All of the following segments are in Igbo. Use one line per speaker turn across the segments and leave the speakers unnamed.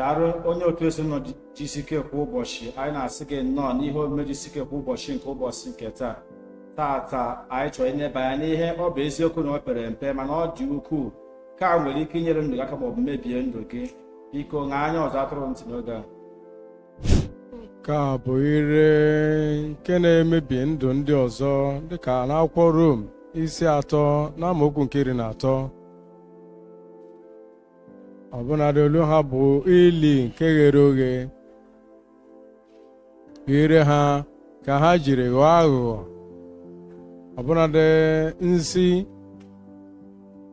Daalụ onye otu ezinụlọ Jisike kwa ụbọchị. Anyị na-asị gị nnọọ n'ihe omume Jisike kwa ụbọchị nke ụbọchị nke taa. Taata anyị chọrọ ineba anya n'ihe ọ bụ eziokwu na o pere mpe, mana ọ dị ukwuu ka nwere ike inyere ndụ gị aka maọbụ mebie ndụ gị. Biko ṅaa anya ọzọ atụrụ ntị n'oge a.
Nke a bụ ire nke na-emebi ndụ ndị ọzọ, dịka n'akwụkwọ Rom isi 3 na amaokwu nke 13. Ọbụnadị olu ha bụ ili nke ghere oghe, ire ha ka ha jiri ghọọ aghụghọ, ọbụnadị nsi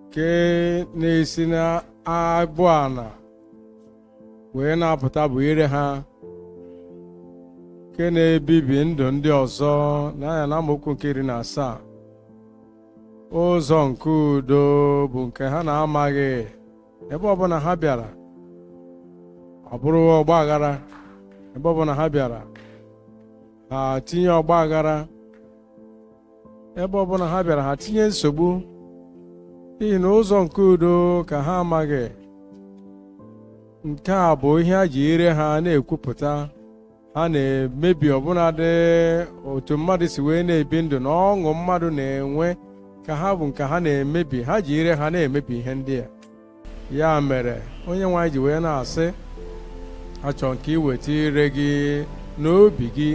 nke na-esi n'agbụ ana wee na-apụta bụ ire ha nke na-ebibi ndụ ndị ọzọ. N'anya na amaokwu nke 17, ụzọ nke udo bụ nke ha na-amaghị. Ebe ọbụla ha bịara, ọ bụrụ ọgba aghara. Ebe ọbụla ha bịara, ha tinye ọgba aghara. Ebe ọbụla ha bịara, ha tinye nsogbu, n'ihi na ụzọ nke udo ka ha amaghị. Nke a bụ ihe ha ji ire ha na-ekwupụta. Ha na-emebi ọbụnadị otu mmadụ si wee na-ebi ndụ na ọṅụ mmadụ na-enwe ka ha bụ nke ha na-emebi. Ha ji ire ha na-emebi ihe ndị a. Ya mere onye nwe anyị ji wee na-asị, achọ nke iweta ire gị n'obi gị,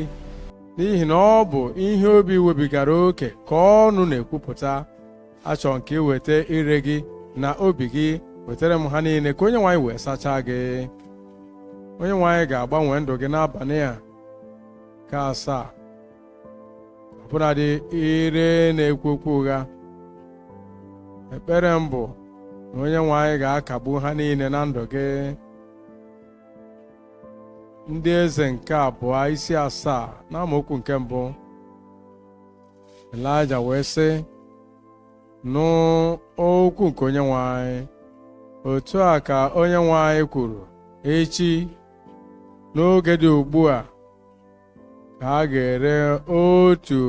n'ihi na ọ bụ ihe obi webigara oke ka ọnụ na-ekwupụta. Achọ nke iweta ire gị na obi gị, wetara m ha niile, ka onye nwe anyị wee sachaa gị. Onye nwe anyị ga-agbanwe ndụ gị n'abalị a. Nke asaa, ọbụnadị ire na-ekwu okwu ụgha. Ekpere m bụ na onye nwe anyị ga-akagbu ha niile na ndụ gị. Ndị Eze nke abụọ isi 7 na amaokwu nke 1, Elaịja wee sị, nụ okwu nke onye nwe anyị. Otu a ka onye nwe anyị kwuru, echi n'oge dị ugbu a ka a ga-ere otu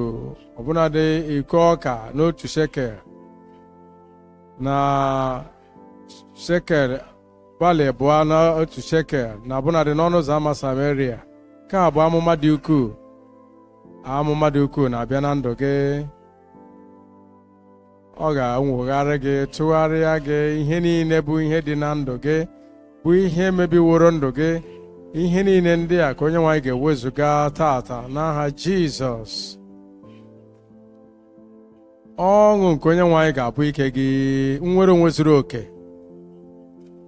ọbụnadị iko ọka n'otu shekel, na shekel bali 2 n'otu shekel, na ọbụnadị n'ọnụ ụzọ ámá Samaria. Nke a bụ amụma dị ukwuu. Amụma dị ukwuu na-abịa na ndụ gị. Ọ ga-enwogharị gị, tụgharịa gị ihe niile bụ ihe dị na ndụ gị, bụ ihe mebiworo ndụ gị. Ihe niile ndị a ka onye nwe anyị ga-ewezuga tata n'aha Jizọs. Ọṅụ nke onye nwe anyị ga-abụ ike gị, nnwere onwe zuru oke,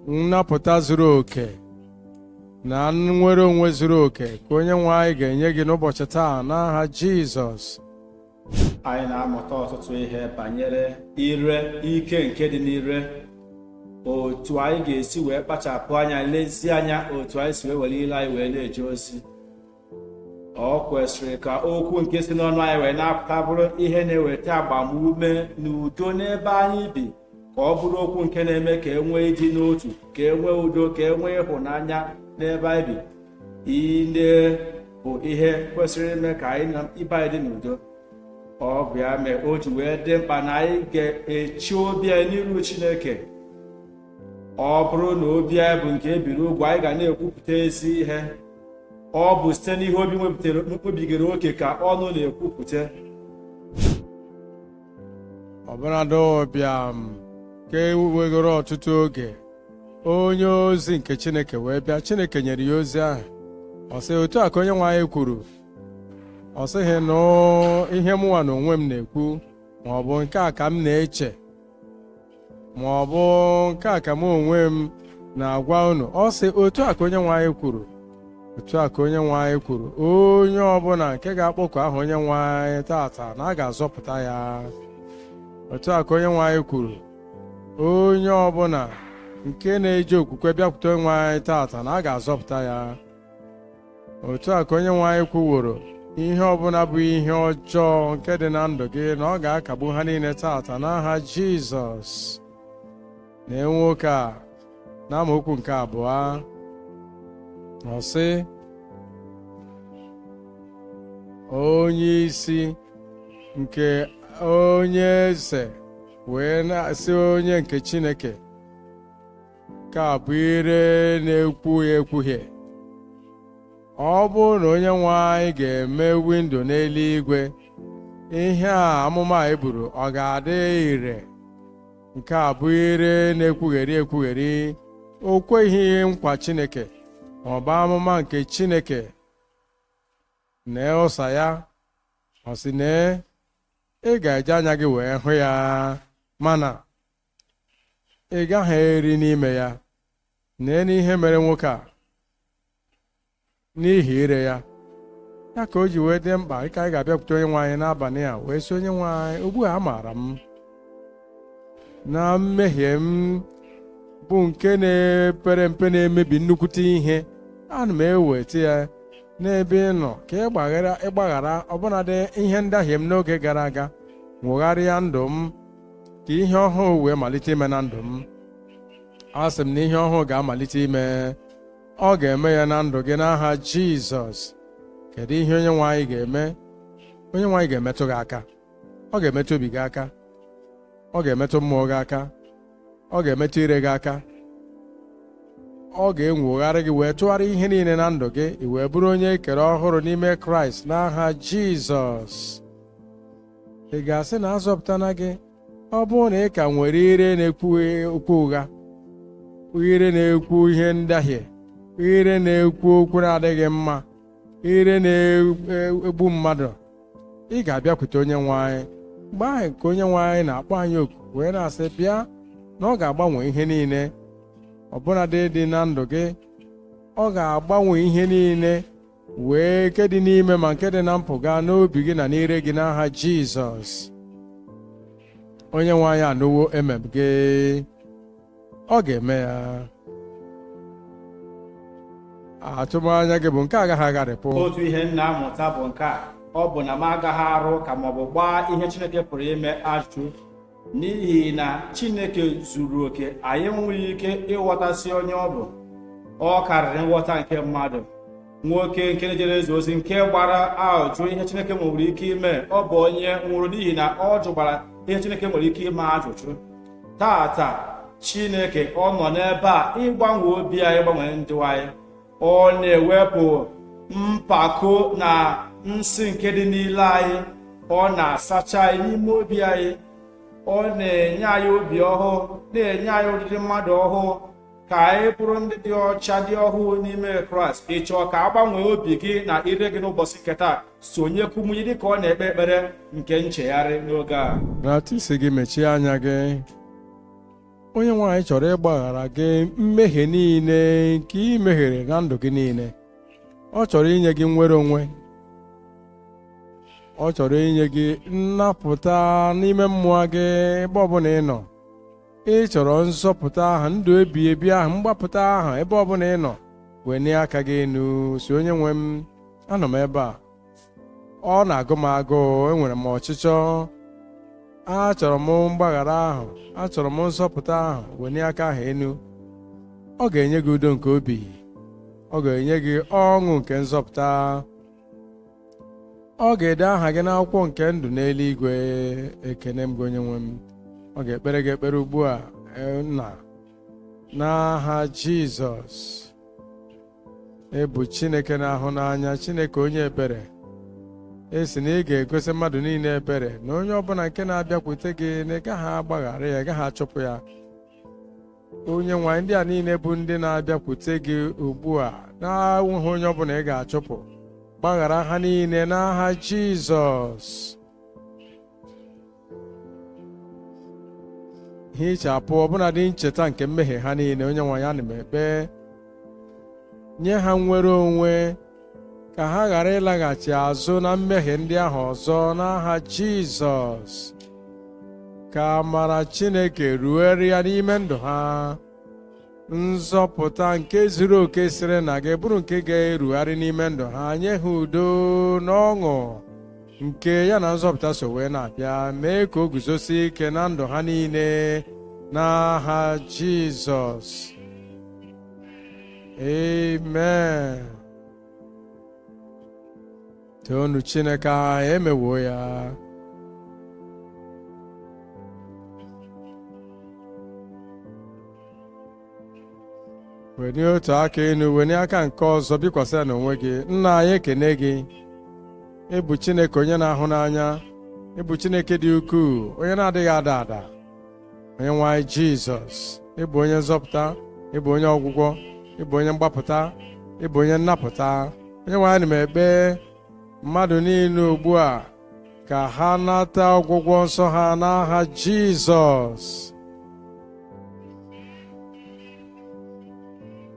nnapụta zuru oke na nnwere onwe zuru oke ka onye nwe anyị ga-enye gị n'ụbọchị taa n'aha Jizọs.
Anyị na-amụta ọtụtụ ihe banyere ire, ike nke dị n'ire, otu anyị ga-esi wee kpachapụ anya, lezie anya otu anyị si wee were ire anyị wee na-eje ozi. Ọ kwesịrị ka okwu nke si n'ọnụ anyị wee na-apụta bụrụ ihe na-eweta agbamume na udo n'ebe anyị bi, ka ọ bụrụ okwu nke na-eme ka e nwee ịdị n'otu, ka e nwee udo, ka e nwee ịhụnanya n'ebe anyị bi. Ire bụ ihe kwesịrị ime ka anyị na ibe anyị dị n'udo. Ọ bụ ya mere o ji wee dị mkpa na anyị ga-eche obi anyị n'iru Chineke. Ọ bụrụ na obi anyị bụ nke ebiri ugwu, anyị ga na-ekwupụta ezi ihe. Ọ bụ site n'ihe obi nwebigara oke ka ọnụ na-ekwupụta.
Ọbụnadị ụbịam nke wegoro ọtụtụ oge, onye ozi nke Chineke wee bịa. Chineke nyere ya ozi ahụ. Ọ sị, otu a ka onye nwe anyị kwuru. Ọ sịghị nụ ihe mụnwa na onwe m na-ekwu, ma ọ bụ nke a ka m na-eche, ma ọ bụ nke a ka mụ onwe m na-agwa unu. Ọ sị, otu a ka onye nwe anyị kwuru, otu a ka onye nwe anyị kwuru. Onye ọbụla nke ga-akpọku aha onye nwe anyị tata, na a ga-azọpụta ya. Otu a ka onye nwe anyị kwuru. Onye ọbụla nke na-eji okwukwe bịakwute onye nwe anyị tata, na a ga-azọpụta ya. Otu a ka onye nwe anyị kwuworo. Ihe ọbụla bụ ihe ọjọọ nke dị na ndụ gị, na ọ ga-akagbu ha niile tata n'aha Jizọs. Na nwoke a na amaokwu nke 2, ọ sị, onye isi nke onye eze wee na-asị onye nke Chineke, Nke a bụ ire na-ekwughie ekwuhie. Ọ bụrụ na onye nwe anyị ga-eme windo n'eluigwe, ihe a amụma a eburu ọ ga-adị ire? Nke a bụ ire na-ekwugheri ekwugheri. O kweghị nkwa Chineke ma ọ bụ amụma nke Chineke. Nee ụsa ya, ọ sị nee, ị ga-eji anya gị wee hụ ya, mana ị gaghị eri n'ime ya. Nee n'ihe mere nwoke a n'ihi ire ya. Ya ka o ji wee dị mkpa ịka anyị ga-abịakwute onye nwe anyị n'abalị a wee sị, onye nwe anyị, ugbu a amaara m na mmehie m bụ nke na-epere mpe na-emebi nnukwute ihe. Ana m eweta ya n'ebe ị nọ ka ị gbaghara ọbụnadị ihe ndahie m n'oge gara aga, nwogharịa ndụ m ka ihe ọhụụ wee malite ime na ndụ m. Asị m na ihe ọhụụ ga-amalite ime. Ọ ga-eme ya na ndụ gị n'aha Jizọs. Kedu ihe onye nwe anyị ga-eme? Onye nwe anyị ga-emetụ gị aka. Ọ ga-emetụ obi gị aka. Ọ ga-emetụ mmụọ gị aka. Ọ ga-emetụ ire gị aka. Ọ ga-enwogharị gị wee tụgharị ihe niile na ndụ gị, i wee bụrụ onye e kere ọhụrụ n'ime Kraịst n'aha Jizọs. Ị ga-asị na azọpụtana gị? Ọ bụrụ na ị ka nwere ire na-ekwu okwu ụgha, ire na-ekwu ihe ndahie, ire na-ekwu okwu na-adịghị mma, ire na-egbu mmadụ, ị ga-abịakwute onye nwe anyị. Mgbe ahụ ka onye nwe anyị na-akpọ anyị oku wee na-asị bịa, na ọ ga-agbanwe ihe niile ọbụnadị dị na ndụ gị. Ọ ga-agbanwe ihe niile wee nke dị n'ime ma nke dị na mpụga n'obi gị na n'ire gị n'aha Jizọs. Onye nwe anyị anụwo emem gị, ọ ga-eme ya. Atụmanya gị bụ nke agaghị agharịpụ.
Otu ihe m na-amụta bụ nke a: ọ bụ na m agaghị arụ ụka maọbụ gbaa ihe Chineke pụrụ ime ajụjụ, n'ihi na Chineke zuru oke. Anyị enweghị ike ịghọtasị onye ọ bụ. Ọ karịrị nghọta nke mmadụ. Nwoke nke na-ejere eze ozi nke gbara ajụ ihe Chineke nwere ike ime, ọ bụ onye nwụrụ n'ihi na ọ jụgbara ihe Chineke nwere ike ime ajụjụ. Tata Chineke ọ nọ n'ebe a ịgbanwe obi anyị, ịgbanwe ndụ anyị. Ọ na-ewepụ mpako na nsị nke dị n'ile anyị. Ọ na-asacha anyị n'ime obi anyị. Ọ na-enye anyị obi ọhụụ, na-enye anyị ụdịdị mmadụ ọhụụ, ka anyị bụrụ ndị dị ọcha, dị ọhụụ n'ime Kraịst. Ị chọọ ka a gbanwee obi gị na ire gị n'ụbọchị nke taa? Sonyekwu nwunye dị ka ọ na-ekpe ekpere nke nchegharị n'oge a.
Rata isi gị, mechie anya gị. Onye nwe anyị chọrọ ịgbaghara gị mmehie niile nke ị mehiere na ndụ gị niile. Ọ chọrọ inye gị nnwere onwe. Ọ chọrọ inye gị nnapụta n'ime mmụọ gị ebe ọbụla ị nọ. Ị chọrọ nzọpụta ahụ, ndụ ebi ebi ahụ, mgbapụta ahụ, ebe ọbụla ị nọ, wenie aka gị enu si, onye nwe m, anọ m ebe a, ọ na-agụ m agụụ, enwere m ọchịchọ, achọrọ m mgbaghara ahụ, achọrọ m nzọpụta ahụ. Wenie aka ahụ enu. Ọ ga-enye gị udo nke obi. Ọ ga-enye gị ọṅụ nke nzọpụta. Ọ ga-ede aha gị n'akwụkwọ nke ndụ n'eluigwe. Ekene m gị, onye nwe m. Ọ ga-ekpere gị ekpere ugbu a. Nna, n'aha Jizọs, ị bụ Chineke na-ahụ n'anya, Chineke onye ebere. Esi na ị ga-egosi mmadụ niile ebere, na onye ọbụla nke na-abịakwute gị na ị gaghị agbaghara ya, ị gaghị achụpụ ya. Onye nwe anyị, ndị a niile bụ ndị na-abịakwute gị ugbu a na-enweghị onye ọbụla ị ga-achụpụ, gbaghara ha niile n'aha Jizọs. Hichapụ ọbụnadị ncheta nke mmehie ha niile. Onye nwe anyị, ana m ekpe, nye ha nnwere onwe ka ha ghara ịlaghachi azụ na mmehie ndị ahụ ọzọ n'aha Jizọs. Ka amara Chineke ruere ya n'ime ndụ ha. Nzọpụta nke zuru oke siri na gị bụrụ nke ga-erugharị n'ime ndụ ha, nye ha udo na ọṅụ nke ya na nzọpụta so wee na-abịa. Mee ka o guzosie ike na ndụ ha niile n'aha Jizọs. Amen. Toonu Chineke anyị, emewo ya. Welie otu aka elu, welie aka nke ọzọ, bikwasị ya n'onwe gị. Nna anyị, ekene gị. Ị bụ Chineke onye na-ahụ n'anya. Ị bụ Chineke dị ukwuu, onye na-adịghị ada ada. Onye nwe anyị Jizọs, ị bụ onye nzọpụta, ị bụ onye ọgwụgwọ, ị bụ onye mgbapụta, ị bụ onye nnapụta. Onye nwe anyị, m ekpe mmadụ niile ugbu a ka ha nata ọgwụgwọ nsọ ha n'aha Jizọs.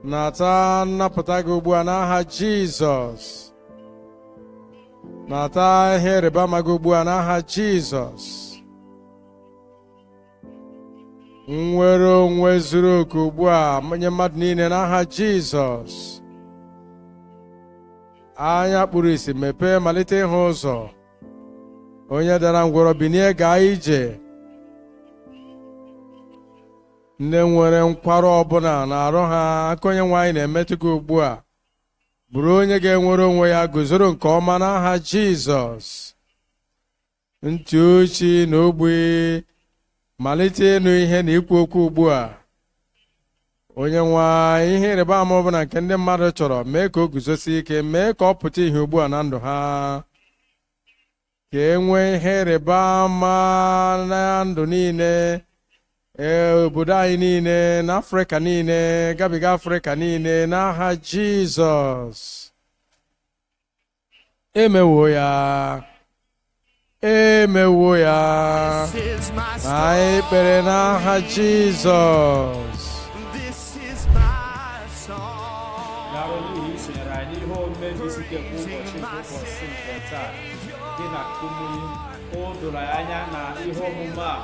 Nata nnapụta gị ugbu a n'aha Jizọs. Nata ihe ịrịba ama gị ugbu a n'aha Jizọs. Nnwere onwe zuru oke ugbu a nye mmadụ niile n'aha Jizọs. Anya kpuru isi mepee, malite ịhụ ụzọ. Onye dara ngwọrọ binie gaa ije. Ndị nwere nkwarụ ọbụla na-arụ ha, aka onye nwe anyị na-emetụ gị ugbu a. Bụrụ onye ga-enwere onwe ya, guzoro nke ọma n'aha Jizọs. Ntị ochi na ogbi malite ịnụ ihe na ikwu okwu ugbu a. Onye nwe anyị, ihe ịrịba ama ọbụla nke ndị mmadụ chọrọ, mee ka o guzosie ike, mee ka ọ pụta ihe ugbu a na ndụ ha, ka e nwee ihe ịrịba ama na ndụ niile, ee, obodo anyị niile na Afrịka niile, gabiga Afrịka niile n'aha Jizọs. Emewo ya, emewo ya.
This is my
Anyị kpere n'aha Jizọs.
This is my song.
Daalụ n'ihi isonyere anyị n'ihe omume Jisi Ike kwa ụbọchị nke ụbọchị nke taa dị na Kumuyi. O doro anyị anya na ihe omume a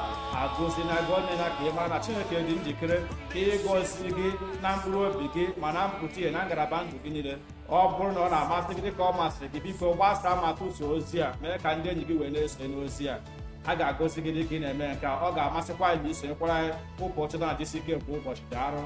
agọzina gị, onye na ka ị mara na Chineke dị njikere ịgọzi gị na mkpụrụ obi gị ma na mpụta ihe na ngalaba ndụ gị niile. Ọ bụrụ na ọ na-amasị gị dịka ọ masịrị gị, biko gbasaa ma tụsaa ozi a, mee ka ndị enyi gị wee na-esonye n'ozi a. A ga-agọzi gị dịka ị na-eme nke a. Ọ ga-amasịkwa anyị ma isonyekwara anyị ụbọchị na Jisi Ike kwa ụbọchị. Daalụ.